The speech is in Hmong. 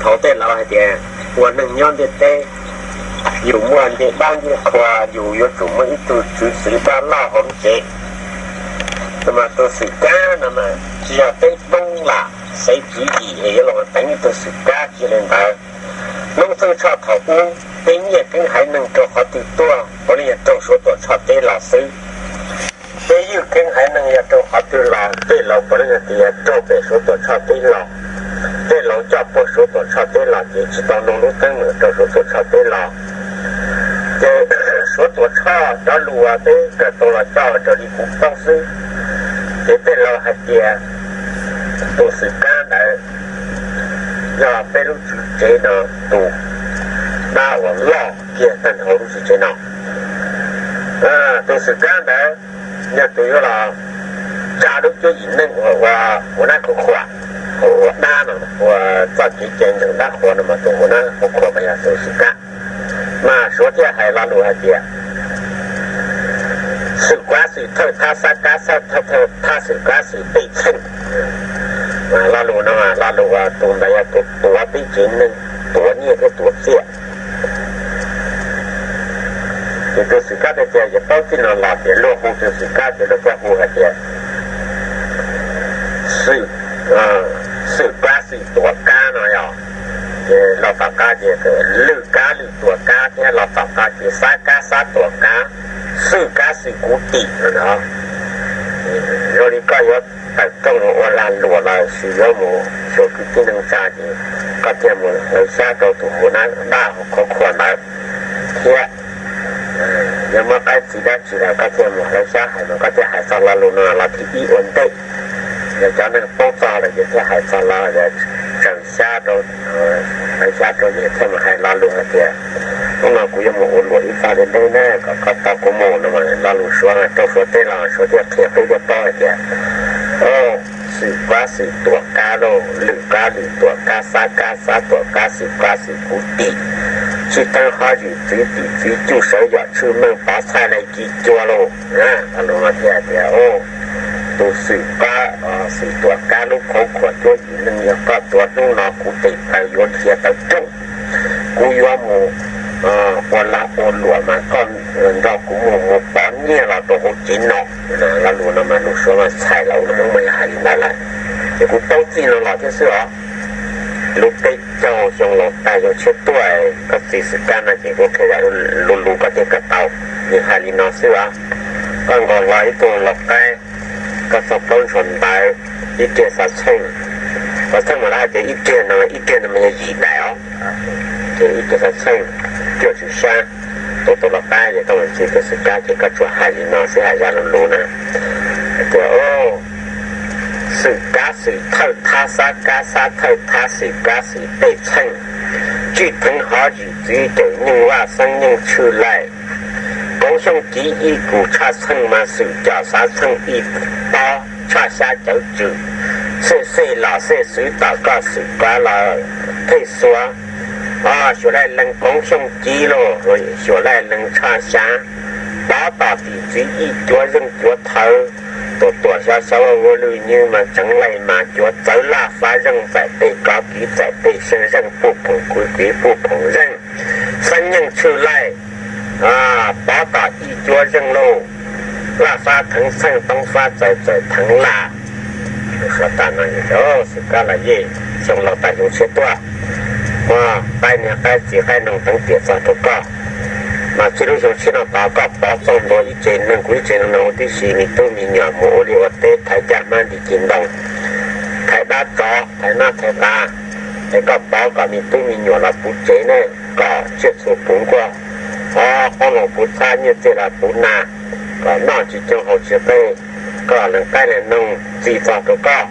Thaum tej laus hais tias ua neeg nyob ntiaj teb, yus muaj ncej dab ncej qhua, yus yuav tsum muaj ib tug tswv txwv dab loj hauv lub tsev. Mas tus xwm kab no mas tsis yog peb Hmoob lam xaiv tswv yim es yuav los teev ib tug xwm kab, tsis li ntawd. Hnub txhij tshaj thaum ub peb nyiaj keeb haiv neeg rau qhov twg tuaj, puav leej yog raug Suav tuam tshoj teb los xwb. Peb ywj keeb haiv neeg yog rau qhov twg los tej laus puav leej hais tias raug pem Suav tuam tshoj teb los. Tej laus coj puag Suav tuam tshoj teb los ces tsis tau nug lub teeb meem rau Suav tuam tshoj teb los. Ces Suav tuam tshoj cov lus uas peb kawm tau los coj raws li kuv paub xwb. Ces tej laus hais tias tus xwm kab ntawd yog peb lub tswv tsev no tus dab uas loj kiag tag nrho lub tswv tsev no. Tus xwm kab ntawd yog tus yuav los tsa lub cuab yim neej uas ua nab khuam khuam, ua dab no, ua txoj kev cai ntseeg dab qhuas no mas tus ua nab khuam khuam mas yog tus xwm kab. Mas Suav thiaj hais lo lus hais tias xwm kab xwm thawj thab xab kab xab thawj thab xwm kab xwm pej txheej. Lo lus no lo lus uas tus ntawd yog tus tuav peb tsev neeg, tuav nyiaj thiab tuav txiaj. Ces tus xwm kab tias ces paub txij no los ces luag hu tus xwm kab ces luag thiaj hu hais tias xwm, xwm kab xwm tuav kab no yog. Ces los tom qab ces lwm kab lwm tuav kab thiab los tom qab ces xab kab xab tuav kab, xwm kab xwm kuv tim no. Zoo li koj yuav tawm rooj ua lag luam los sis yuav mus xyuas kwv tij neej tsa ces koj thiaj mus hlawv xyab rau tus ua nab dab khuam khuam ntawd thiab. Yog muaj qaib txiv dab tsi los koj thiaj mus hlawv xyab hais mas koj thiaj hais txog lo lus no los thib ib ua ntej. Yog cov neeg paub txog lawm ces thiaj hais txog lo tsaws xyab rau, hlawv xyab rau ces thiaj mus hais lo lus hais tias hnub no kuv yuav mus ua luam ib txog deb deb na, kom koj tau kuv mus no. Lo lus Suav rau Suav teb los Suav thiaj qhia peb thiaj paub hais tias xwm kab xwm tuam kab lauj, lwm kab lwm tuam kab, xab kab xab tuam kab, xwm kab xwm kuv tim, tsij theeb hov zwm txwv tim txwv cuj sawv yom tshwj meej pov txhaj lai ci cua lauj. Lo lus no thiaj tias tus xwm kab xwm tuam kab lub khuam khuam cuab yim neej, yog koj tuav hnub no kuv tes taw yuav dhia tawm rooj, kuv yuav mus ua lag ua luam mas koj nrog kuv mus mus pov nyiaj los rau hauv tsev no. Lo lus no mas lus Suav mas txhais los ua Hmoob mas yog hais li ntawd lawm. Ces kuv paub txij no los thiab xwb os. Lub peb caug xyoo laus tag xyoo tshiab tuaj, koj txiv xwm kab no ces kuv qhia lus lus koj thiaj kawm tau. Nws hais li no xwb os. Koj nkaus hlo ib tug lau qaib, koj txog plaub ntshua ntawv, ib riag xav txheej, xav txheej mas lawv hais tias ib riag no, ib riag no mas yog yim daim os. Ces ib riag xav txheej, cuaj tswm xyab, tuav tus lau qaib ces koj mus txij tus xwm kab ces koj tsuas hais li no xwb, hais zaj lus lus na. Hais tias xwm kab xwm thawj thab xab kab xab thawj thab xwm kab xwm pej txheej, tsij theeb hov zwm txwv caum nyeej vaj xeeb nyeej tshwj laij, koob xyooj kiv ib kus tshaj txheej mas xwm coj xav txheej ib pob tshaj xya cawv tswm, xej xej los xej xwv tom koj xwm kab los thej xuav. Xyuas laij lees koob xyooj kiv lauj, xyuas laij lees tshaj xya, pov tom tim txwv ib cuav zeej cuav thawv, tuam tuam xyov xyov ua lwj nywj mas tseev laij mas cuav txawv laj fab zeej txais pej kov kiv txais pej xeej zeej puj phoom kuv kiv puj phoom zeej, xeeb nyeej tshwj laij, pov tom ib cuav zeej lauj, laj fab theev txheej toob fab txais txais theev laj. Xwm kab los yej, xyoo laus tag xyoo tshiab tuaj, muab qaib niag qaib txiv qaib noog teev tiam txog rau koj. Mas txij lub xyoo tshiab no tod koj pov txoj ntua ib tse neeg kuv ib tse neeg no ua tib si, me tub me nyuam mus ua liaj ua teb thaiv caj hmab nti ci ntoo, thaiv dab tsov thaiv nab thaiv qav, es koj pov kom me tub me nyuam los puv tsev ne, kom tsiaj txhu puv nkuaj, qoob loo puv txhab nyiaj txiag los puv nas, kom noj tsis coob haus tsis qeej, koj lees qaib lees noog txi txog rau koj.